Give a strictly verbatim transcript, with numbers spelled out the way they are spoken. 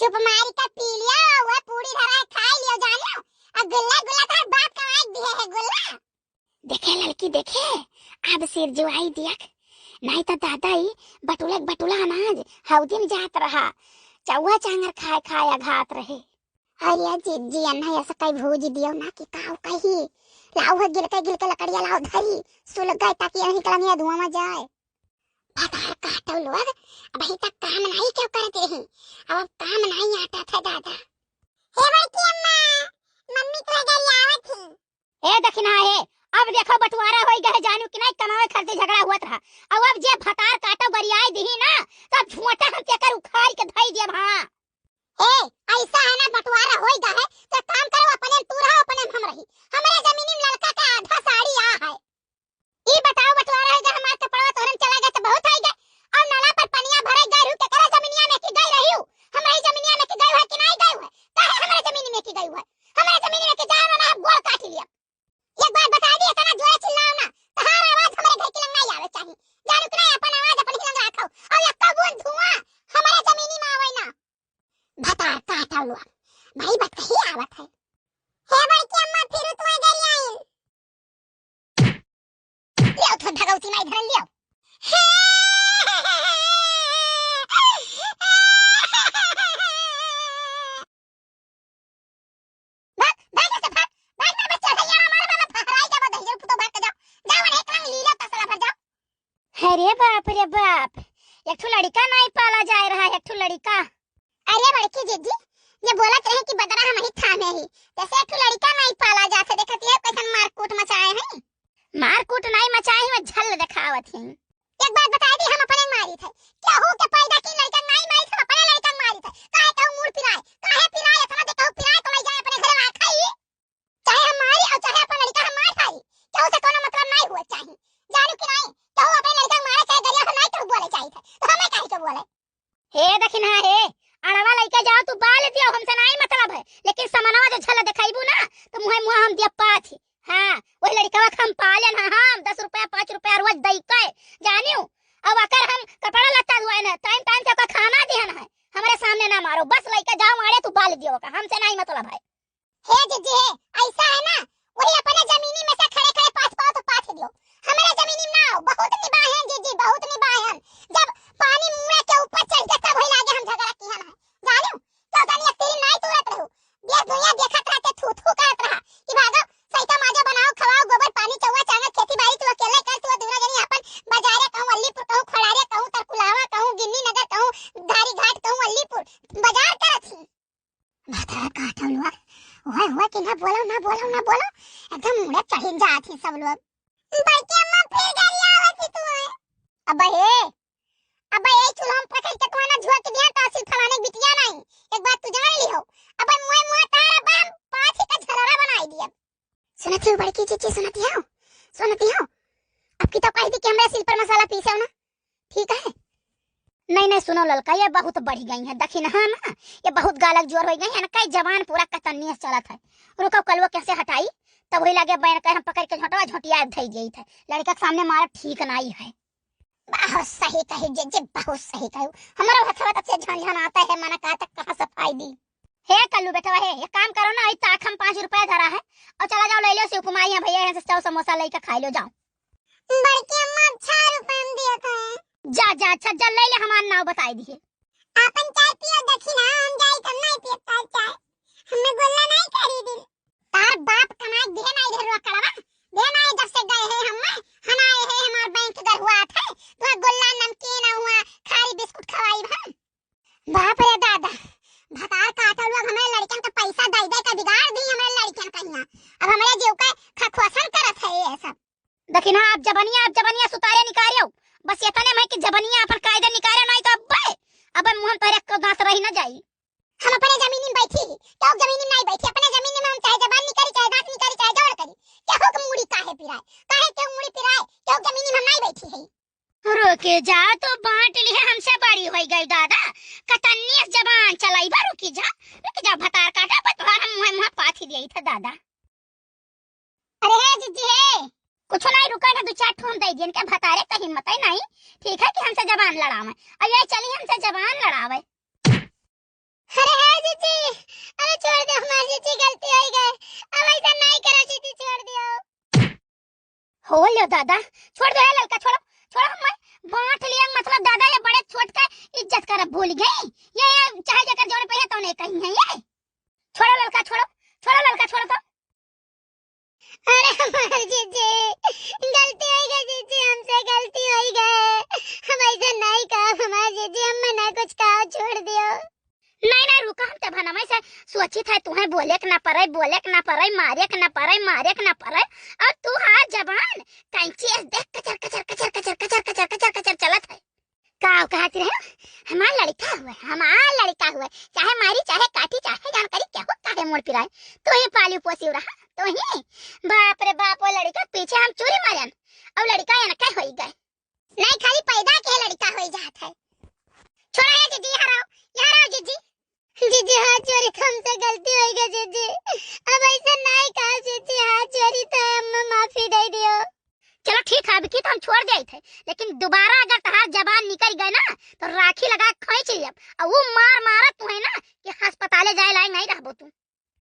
चुप मारी का पी लियो, वह पूरी धरा है खाई लियो जानो। अब गुल्ला गुल्ला तो बाप कमाई दिए है गुल्ला। देखे लड़की देखे, अब सिर जुआई दियक, नहीं तो दादा ई बटुले के बटुला अनाज हौदी में जात रहा, चौवा चांगर खाए खाए अघात रहे। अरे जिज्जी, अन्ना ऐसा कई भूज दियो ना कि काऊ कही। लाओ है गिलके गिलके लकड़िया लाओ धरी, सुलग गए ताकि यहीं कलंगिया धुआं में जाए। भतार काटो लोग, अब अभी तक काम नहीं क्यों करते रही, अब काम नहीं आता था दादा। हे बड़की अम्मा, मम्मी तो गरियावत थी। ए दखिनहा हे, अब देखो बंटवारा होई गए, जानू कि नहीं, कमावे खर्चे झगड़ा हुआ रहा। अब, अब जे भतार काटो गरियाई दिही ना, तब झोंटा हम तेकर उखाड़ के धई दियब, हाँ। ए, ऐसा है ना, बंटवारा होई गए, तो काम करो, अपने में तू रहो, अपने में हम रही। हमरे जमीनी में लड़का का आधा साड़ी आ है। ई बताओ, बंटवारा होई गए, हमार कपड़वा तोहरे में चला गए तो बहुत होई गए। और नाला पर पनिया भरे गए रहू, केकरा जमीनिया में की गई रही हूँ? हमरे जमीनिया में की गई हुआ कि नहीं गई हुआ? काहे हमरे जमीन में की गई हुआ? हमरे जमीन में की जाए ना, हम गोड़ काट लिया। एक बात बता दी, इतना जोरे चिल्लाओ ना, तहार आवाज हमरे घर की लंगाई आवे चाहिए। जानू कि नहीं, अपन आवाज अपन ही लंग रखो। और एक बूंद धुआं हमरे जमीनी में आवे ना। भतार काटा हुआ, भाई बात कही आवत है। हे बड़की अम्मा, फिर तू आ गई आई। लियो तो भगवती माई धरन लियो। भाग, भाग यहाँ से, भाग, भाग ना, बस चढ़ैया हमारे बाबा फहराई जाबो, दहिजर पुतो भाग के जाओ, जाओ, अरे एक रंग लीला तसला भर जाओ। अरे बाप रे बाप, एक ठो लड़िका नहीं पाला जाए रहा है, एक ठो लड़िका। अरे बड़की जिज्जी, ये बोलत रहे कि बदरा हम ही थामे ही, जैसे एक ठो लड़िका नहीं पाला जात है, देखत ये कैसन मारकूट मचाए हैं। मारकूट नहीं मचाए हैं, वो झल दिखावत हैं। एक बात बता दी, हम अपने मारी थे, केहू के पैदा की लड़का नहीं मारी थे, अपने लड़का मारी थे। काहे कहू मूड़ पिराए, काहे पिराए, इतना दे कहू पिराए तो ले जाए अपने घरे में खाई। चाहे हम मारी और चाहे अपन लड़का हम मार खाई, केहू से कोनो मतलब नहीं हुआ चाहिए। जानू कि नहीं, केहू अपने लड़का मारे चाहे गरिया हम नहीं केहू बोले चाहिए थे, तो हमें काहे के बोले? हे दखिनहा हे, अड़वा लइके जाओ तू बाल दियो, हमसे नहीं मतलब है, लेकिन समनवा जो झल देखाइबू ना, तो मुँहे मुँह हम दिया पाथी। हाँ, वही लड़िकवा के हम पालेन है, हम दस रुपया, पाँच रुपया रोज दई के, जानियो। अब अगर हम कपड़ा लत्ता धोए न, टाइम टाइम से ओकर खाना दिहन है, हमरे सामने ना मारो, बस लइके जाओ मारे तू बाल दियो ओकर, हमसे नहीं मतलब है। हे जिज्जी हे, ऐसा है ना, वही अपने जमीनी में से खड़े खड़े पाँच पाओ तो पाँच दियो, हमरे जमीनी में ना आओ, बहुत निबाहे हैं जिज्जी, बहुत निबाहे हैं। जब पानी मुँह के ऊपर चढ़ गया तब वही लागे हम झगड़ा किहन है, जानियो। तो जानी एक तेरी नाई तोड़त रहू, देश दुनिया देखत रहा के थू थू करत रहा कि भागो, सैता माजो बनाओ, खवाओ, गोबर पानी चौवा चांगर खेती बाड़ी तू अकेले कर, तू दुनो जनी अपन बाजारे कहूँ अलीपुर कहूँ खोड़ारे कहूँ तरकुलावा कहूँ गिन्नी नगर कहूँ धारी घाट कहूँ अलीपुर बाजार करत ही। भतार काटो लोग, ओए ओए कि ना बोलो, ना बोलो, ना बोलो, एकदम मुड़े चढ़ी जात ही सब लोग। बड़की अम्मा फिर गरियावत ही तू है। अबे हे, अबे यही चूल्हा में पकड़ के तो ना झोंक दिया तो असी फलाने बिटिया नहीं। एक बात तू जान ली हो। अबे मुँह मुँह तारा बाम पाँच ही का झलरा बनाई दिया। सुनती हो बड़की जिज्जी, सुनती हो, सुनती हो। अब की तो कह दी कि हमरे सिल पर मसाला पीसे हो ना, ठीक है? नहीं नहीं सुनो ललका, ये बहुत बढ़ गई है दखिनहा ना, ये बहुत गालक जोर हो गई है ना, कई जबान पूरा कतन्नी से चलत है। रुको कलवा कैसे हटाई, तब वही लगे बैन कर हम पकड़ के झोंटवा झोंटिया धई गई थे, लड़का के सामने मारा ठीक नहीं है। बहुत सही कही जिज्जी, बहुत सही कही। हमारा हथवा तक से झनझन आता है, मना कहा तक कहाँ सफाई दी। हे कल्लू बेटवा हे, एक काम करो ना, ई ताक हम पाँच रुपया धरा है और चला जाओ ले लो शिव कुमार यहाँ भैया यहाँ से चाव समोसा लेके खा लो जाओ। बड़की अम्मा अच्छा रुपया में दिया था। जा जा अच्छा जा ले ले हमार नाव बताई दिए। आपन चाय पियो दखिना, हम जाई तब नहीं पियब तार चाय। हमें गोल्ला नहीं करी दिल। तार बाप कमाई दिहे नाई ढेरुआ कड़वा, दिहे नाई जब से गए हैं हम, हनाए है हमार बैंक गरुआ थे, तो गोल्ला नमकीन हुआ खारी बिस्कुट खवाई हम। बाप रे दादा, भतार काटल लोग हमारे लड़कन का पैसा दे दे के बिगाड़ दी हमारे लड़कन का यहाँ। अब हमारे जीव का खखोसन करत है ये सब। दखिनहा, आप जबनिया, आप जबनिया सुतारे निकारियो, बस इतने में कि जबनिया अपन कायदे निकारे नहीं तो अब्बे, अब्बे मुँह तोहरे को दांत रही न जाई। हम अपने जमीनी में बैठी ही, केहू जमीनी में नहीं बैठी, अपने जमीनी में हम चाहे जबान निकारी, चाहे दांत निकारी, चाहे जोड़ करी, केहू के मूड़ी काहे पिराए, काहे केहू मूड़ी पिराए, केहू जमीनी में हम नहीं बैठी है। रुके जा, तो बांट लिए हमसे बड़ी होई गई दादा, कतन्नी जबान चलाई बा, रुकी जा, रुकी जा, भतार काटा पर तोहार हम मुँह मुँह पाथी दिया था दादा। अरे हे जिज्जी हे, कुछ नहीं, रुका ना, दो चार ठो हम दे दियन के भतारे का हिम्मत है नहीं, ठीक है कि हमसे जबान लड़ावे, और ये चली हमसे जबान लड़ावे। अरे हे जीजी, अरे छोड़ दो हमार जीजी, गलती होइ गए, अब ऐसा नहीं करो जीजी, छोड़ दियो। हो लो दादा, छोड़ दो, ए ललका, छोड़ो, छोड़ो, हमें बांट लिया, मतलब दादा ये बड़े छोट का इज्जत करब भूल गई, ये, ये चाहे जेकर जोरे पे है तो नहीं कहीं है ये, छोड़ो ललका, छोड़ो, छोड़ो ललका, छोड़ो तो। अरे हमार जीजी, गलती होइ गए जीजी, हमसे गलती होइ गए, हम ऐसा नहीं कहा हमार जीजी, हम ना कुछ कहा, छोड़ दियो। नहीं, नहीं, रुका, हम तब हनमई से सोचित है, तुहें बोले के ना परे, बोले के ना परे, मारे के ना परे, मारे के ना परे, और तू हाथ जबान कैंची ऐसे देख, कचर, कचर, कचर, कचर, कचर, कचर, कचर, कचर चलत है। का कहत रहे? हमार लड़का हुए, हमार लड़का हुए, चाहे मारी, चाहे काटी, चाहे जान करी, केहू काहे मुड़ पिराए, तू ही पाली पोसी रहा, तू ही। बाप रे बाप, वो लड़का पीछे हम चूरी मारन, और लड़का इनके होई गए। नहीं, खाली पैदा के लड़का होई जात है। छोड़ा है जीजी, यहाँ रहो, यहाँ रहो जीजी। जीजी, हाथ जोड़ी, हमसे गलती होइ गई जीजी, अब ऐसा नहीं कहा जीजी, हाथ जोड़ी तो हमें माफी दे दियो। चलो ठीक है, अब की तो हम छोड़ देइत है, लेकिन दोबारा अगर तहार जबान निकल गए ना तो राखी लगा के खींच लियब, और वो मार मारा तू है ना कि अस्पताले जाए लायक नहीं रहबो तू।